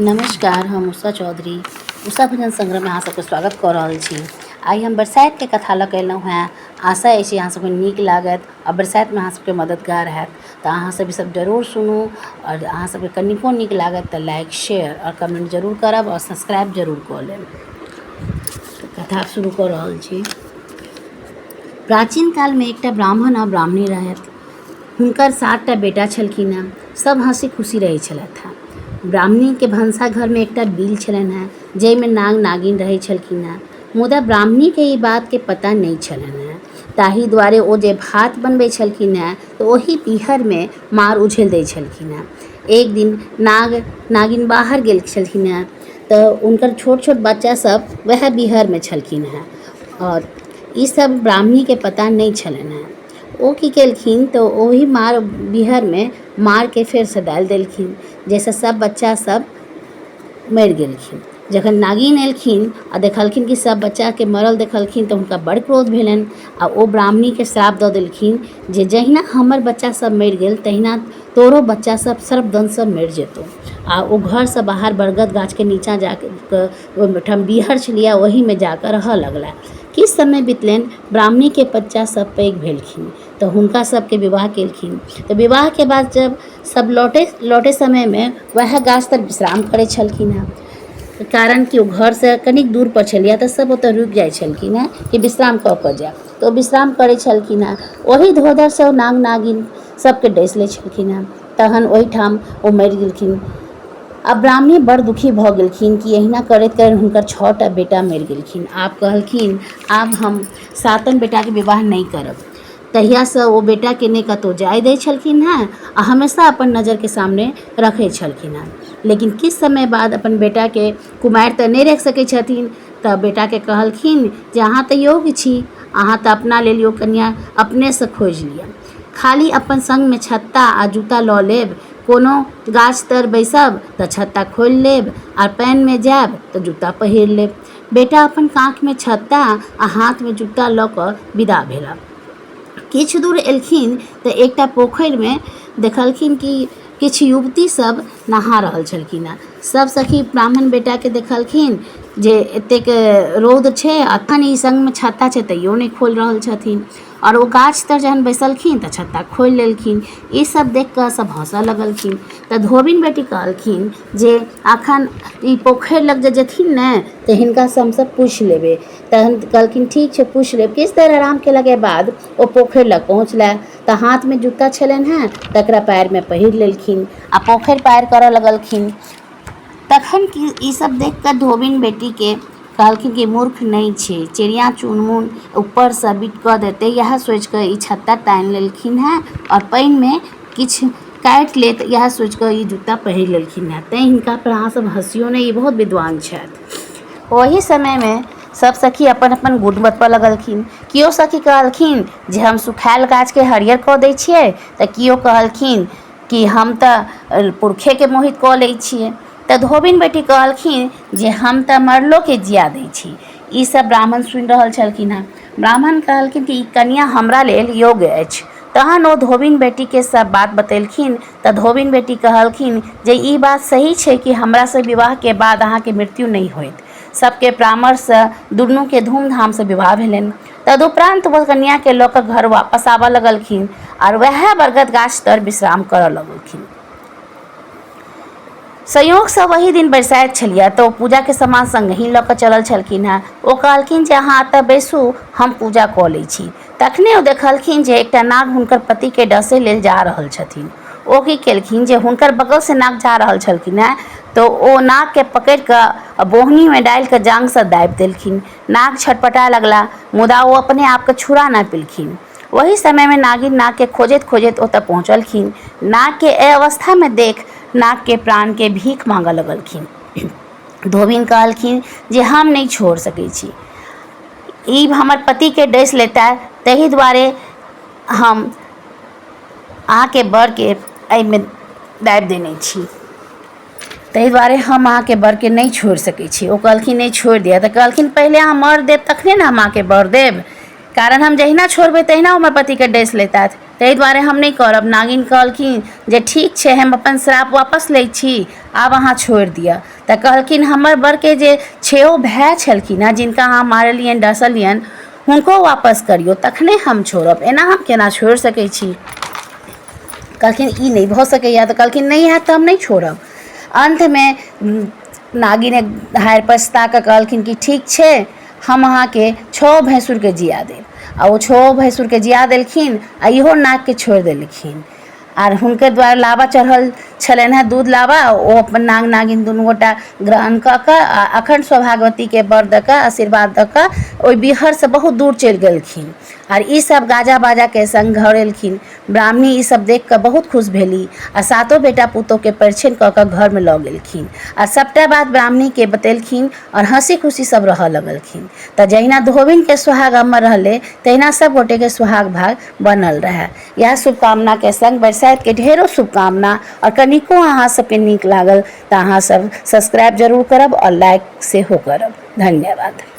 नमस्कार, हम उषा चौधरी उषा भजन संग्रहमे अहाँ सबके स्वागत कऽ रहल छी। आइ हम बरसाइतके कथा लऽ कऽ एलहुँ हेँ। आशा अछि अहाँ सबके नीक लागत आओर बरसाइतमे अहाँ सबके मददगार हैत। तऽ अहाँ सब ईसब जरूर सुनू आओर अहाँ सबके कनिको नीक लागत तऽ लाइक, शेयर आओर कमेन्ट जरूर करब आओर सब्सक्राइब जरूर कऽ लेब। कथा शुरू कऽ रहल छी। प्राचीन कालमे एकटा ब्राह्मण आओर ब्राह्मणी रहथि। हुनकर सातटा बेटा छलखिन हेँ। सभ हँसी खुशी रहै छलथि हेँ। ब्राह्मणीके भनसा घरमे एकटा बिल छलनि हेँ, जाहिमे नाग नागिन रहै छलखिन हेँ। मुदा ब्राह्मणीके ई बातके पता नहि छलनि हेँ, ताहि दुआरे ओ जे भात बनबै छलखिन हेँ तऽ ओही पीहरमे माँड़ उझलि दै छलखिन हेँ। एक दिन नाग नागिन बाहर गेल छलखिन हेँ तऽ हुनकर छोट छोट बच्चासभ वएह बीहरमे छलखिन हेँ आओर ईसभ ब्राह्मणीके पता नहि छलनि हेँ। ओ की केलखिन तऽ ओही माँड़ बीहरमे माँड़के फेरसँ डालि देलखिन, जाहिसँ सभ बच्चासभ मरि गेलखिन। जखन नागिन एलखिन आ देखलखिन कि सभ बच्चाके मरल देखलखिन तऽ हुनका बड़ क्रोध भेलनि आ ओ ब्राह्मणीके श्राप दऽ देलखिन जे जहिना हमर बच्चासभ मरि गेल तहिना तोरो बच्चासभ सर्पदंशसँ मरि जेतौ। आ ओ घरसँ बाहर बरगद गाछके नीचाँ जा कऽ ओहिठाम बीहर छलैए, ओहीमे जा कऽ रहय लगलाह। किछु समय बितलनि, ब्राह्मणीके बच्चासभ पैघ भेलखिन तऽ हुनका सभके विवाह केलखिन। तऽ विवाहके बाद जब सभ लौटै लौटै समयमे वएह गाछतर विश्राम करै छलखिन हेँ, कारण कि ओ घरसँ कनिक दूरपर छलैए, तऽ सभ ओतय रुकि जाइ छलखिन हेँ कि विश्राम कऽ कऽ जायब। तऽ ओ विश्राम करै छलखिन हेँ, ओही धोधरिसँ ओ नाग नागिन सभके डसि लै छलखिन हेँ। तहन ओहिठाम ओ मरि गेलखिन आ ब्राह्मणी बड़ दुखी भऽ गेलखिन कि एहिना करैत करैत हुनकर छओ टा बेटा मरि गेलखिन। आब कहलखिन, आब हम सातम बेटाके विवाह नहि करब। तहियासँ ओ बेटाके नहि कतहु जाय दै छलखिन हेँ आ हमेशा अपन नजरके सामने रखै छलखिन हेँ। लेकिन किछु समय बाद अपन बेटाके कुमारि तऽ नहि राखि सकै छथिन, तऽ बेटाके कहलखिन जे अहाँ तऽ योग्य छी, अहाँ तऽ अपना लेल योग्य कनिआँ अपनेसँ खोजि लिअ। खाली अपन सङ्गमे छत्ता आ जूता लऽ लेब, कोनो गाछ तर बैसब तऽ छत्ता खोलि लेब आ पानिमे जायब तऽ जूता पहिर लेब। बेटा अपन काँखमे छत्ता आ हाथमे जूता लऽ कऽ विदा भेला। किछु दूर एलखिन तऽ एकटा पोखरिमे देखलखिन कि किछु युवती सब नहा रहल छलखिन हेँ। सब सखी ब्राह्मण बेटाके देखलखिन जे एतेक रौद छै, अखन ई सङ्गमे छत्ता छै तैयो नहि खोलि रहल छथिन। आओर ओ गाछ तर जहन बैसलखिन तऽ छत्ता खोलि लेलखिन। ई सब देख कऽ सब हँसऽ लगलखिन। तऽ धोबिन बेटी कहलखिन जे अखन ई पोखरि लग जे जेथिन ने तऽ हिनकासँ हमसब पूछि लेबै। तहन कहलखिन ठीक छै, पूछि लेब। किछु देर आराम केलाके बाद ओ पोखरि लग पहुँचला तऽ हाथमे जूता छलनि हेँ, तकरा पएरमे पहिर लेलखिन आ पोखरि पार करऽ लगलखिन। तखन की ई सब देख कऽ धोबिन बेटीके कहलखिन कि मूर्ख नहि छै, चिड़िया चुनमुन ऊपरसँ बिट कऽ देतै, इएह सोचि कऽ ई छत्ता तानि लेलखिन हेँ आओर पानिमे किछु काटि लेत इएह सोचि कऽ ई जूता पहिर लेलखिन हेँ, तैँ हिनका पर अहाँसभ हँसियौ नहि, ई बहुत विद्वान छथि। ओही समयमे सभ सखी अपन अपन गुण बतबऽ लगलखिन। केओ सखी कहलखिन जे हम सुखायल गाछके हरियर कऽ दै छियै, तऽ केओ कहलखिन कि हम तऽ पुरखेके मोहित कऽ लै छियै। तऽ धोबिन बेटी कहलखिन जे हम तऽ मरलोके जिया दै छी। ई सब ब्राह्मण सुनि रहल छलखिन हेँ। ब्राह्मण कहलखिन कि ई कनिआँ हमरा लेल योग्य अछि। तहन ओ धोबिन बेटीके सब बात बतेलखिन। तऽ धोबिन बेटी कहलखिन जे ई बात सही छै कि हमरासँ विवाहके बाद अहाँके मृत्यु नहि होयत। सबके परामर्शसँ दुनूके धूमधामसँ विवाह भेलनि। तदुपरान्त ओ कनिआँके लऽ कऽ घर वापस आबऽ लगलखिन आओर वएह बरगद गाछ तर विश्राम करऽ लगलखिन। संयोगसँ ओही दिन बरसाइत छलियै तऽ ओ पूजाके सामान सङ्गहि लऽ कऽ चलल छलखिन हेँ। ओ कहलखिन जे अहाँ एतऽ बैसू, हम पूजा कऽ लै छी। तखने ओ देखलखिन जे एकटा नाग हुनकर पतिके डसै लेल जा रहल छथिन। ओ की केलखिन जे हुनकर बगलसँ नाग जा रहल छलखिन हेँ तऽ ओ नागके पकड़ि कऽ बोहनीमे डालि कऽ जाँघसँ दाबि देलखिन। नाग छटपटाय लगला, मुदा ओ अपने आपके छुड़ा नहि पेलखिन। ओही समयमे नागिन नागके खोजैत खोजैत ओतऽ पहुँचलखिन। नागके एहि अवस्थामे देख नागके प्राणके भीख माँगऽ लगलखिन। धोबिन कहलखिन जे हम नहि छोड़ि सकै छी, ई हमर पतिके डसि लेता, ताहि दुआरे हम अहाँके बरके एहिमे दाबि देने छी, ताहि दुआरे हम अहाँके बरके नहि छोड़ि सकै छी। ओ कहलखिन नहि छोड़ि दिअ। तऽ कहलखिन पहिले अहाँ मर देब तखने ने हम अहाँके बर देब। कारण हम जहिना छोड़बै तहिना हमर पतिके डसि लेतथि, ताहि दुआरे हम नहि करब। नागिन कहलखिन जे ठीक छै, हम अपन श्राप वापस लै छी, आब अहाँ छोड़ि दिअ। तऽ कहलखिन हमर बरके जे छओ भाय छलखिन हेँ, जिनका अहाँ मारलियनि डसलियनि, हुनको वापस करियौ तखने हम छोड़ब, एना हम केना छोड़ि सकै छी? कहलखिन ई नहि भऽ सकैए। तऽ कहलखिन नहि हैत तऽ हम नहि छोड़ब। अन्तमे नागिन हारि पछता कऽ कहलखिन कि ठीक छै, हम अहाँके छओ भैँसुरके जिया देब। आ ओ छओ भैँसुरके जिया देलखिन आ इहो नागके छोड़ि देलखिन। आर हुनकर द्वारा लावा चढ़ल छलनि हेँ, दूध लावा, ओ अपन नाग नागिन दुनू गोटा ग्रहण कऽ कऽ आ अखण्ड सौभाग्यवतीके वर दऽ कऽ आशीर्वाद दऽ कऽ ओहि बीहरसँ बहुत दूर चलि गेलखिन। आर ईसभ गाजा बाजाके सङ्ग घर एलखिन। ब्राह्मणी ई सब देख कऽ बहुत खुश भेली आ सातो बेटा पुतोहके परिछनि कऽ कऽ घरमे लऽ गेलखिन आ सबटा बात ब्राह्मणीके बतेलखिन आओर हँसी खुशी सब रहऽ लगलखिन। तऽ जहिना धोबिनके सोहाग अमर रहलै तहिना सब गोटेके सोहाग भाग बनल रहए। इएह शुभकामनाके सङ्ग बरसाइतके ढेरो शुभकामना। आओर कनिको अहाँ सबके नीक लागल तऽ अहाँ सब सब्सक्राइब जरूर करब आओर लाइक सेहो करब। धन्यवाद।